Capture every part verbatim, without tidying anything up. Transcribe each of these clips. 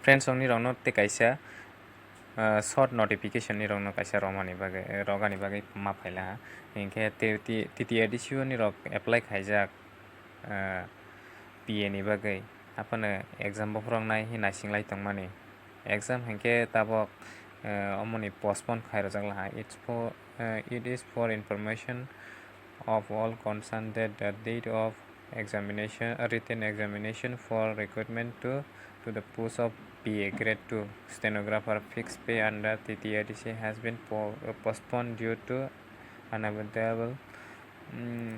Friends rok nirokno tei kaisa, ah, short notification nirokno kaisa romani bagwi, rogani bagwi ma phaila ha. Hinkhe T T A D C o nirok apply khaijak, ah, P A ni bagwi, haphano exam bokhorok nai hin naising lai tongmani. Exam hinkhe tabok, ah, omoni postpone khairojak laha. It's for, ah, it is for information of all concerned that the date of examination, a written examination for recruitment to, to the post of P A grade two stenographer fixed pay under T T A D C has been po-, postponed due to unavailable, mm,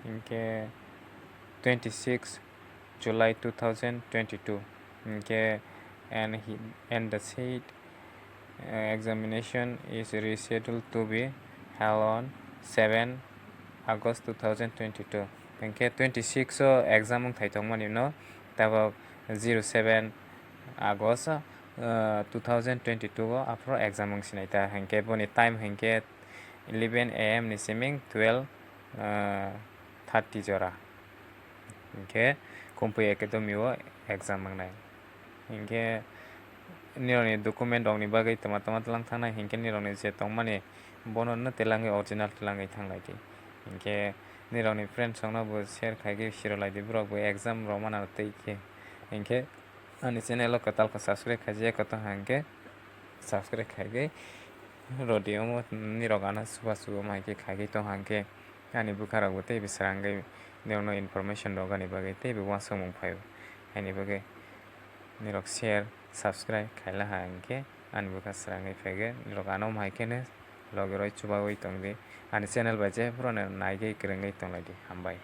hinkhe twenty-six July two thousand twenty-two, hinkhe, and he, and the said, uh, examination is rescheduled to be held on seven August two thousand twenty-two. Hinkhe twenty-six o exam wng thai tongmani no, tabok zero seven August, uh, two thousand twenty-two o aphuru exam wng sinai ta. Hinkhe boni time hinkhe eleven A M ni siming twelve, uh, thirty jora. Hinkhe Kumpui Academy o exam wngnai. Hinkhe nirokni document rokni bagwi tama tama tlang thangnai, hinkhe nirokni je tongmani bono no telangwi original telangwi thanglai di. Hinkhe nirokni friends rokno bo share khaigwi sirolai di, borok bo exam rok mana tei khe. Hinkhe ani channel o kwtal khe subscribe khaijak khe tong hinkhe subscribe khaigwi rodi, omo nirok ano chuba chuba mai khe khaigwi tong hinkhe. Ani bwkha rok bo teibo srangwi nirokno information rwgani bagwi teibo uansukmung phaio. Haini bagwi nirok share, subscribe khaila ha hinkhe ani bwkha srangwi phaigwi nirok ano hai kheno logi roi chubaui tongdi. Ani channel bai je phuru no naigwi kwrwngwi tonglaidi. Hambai.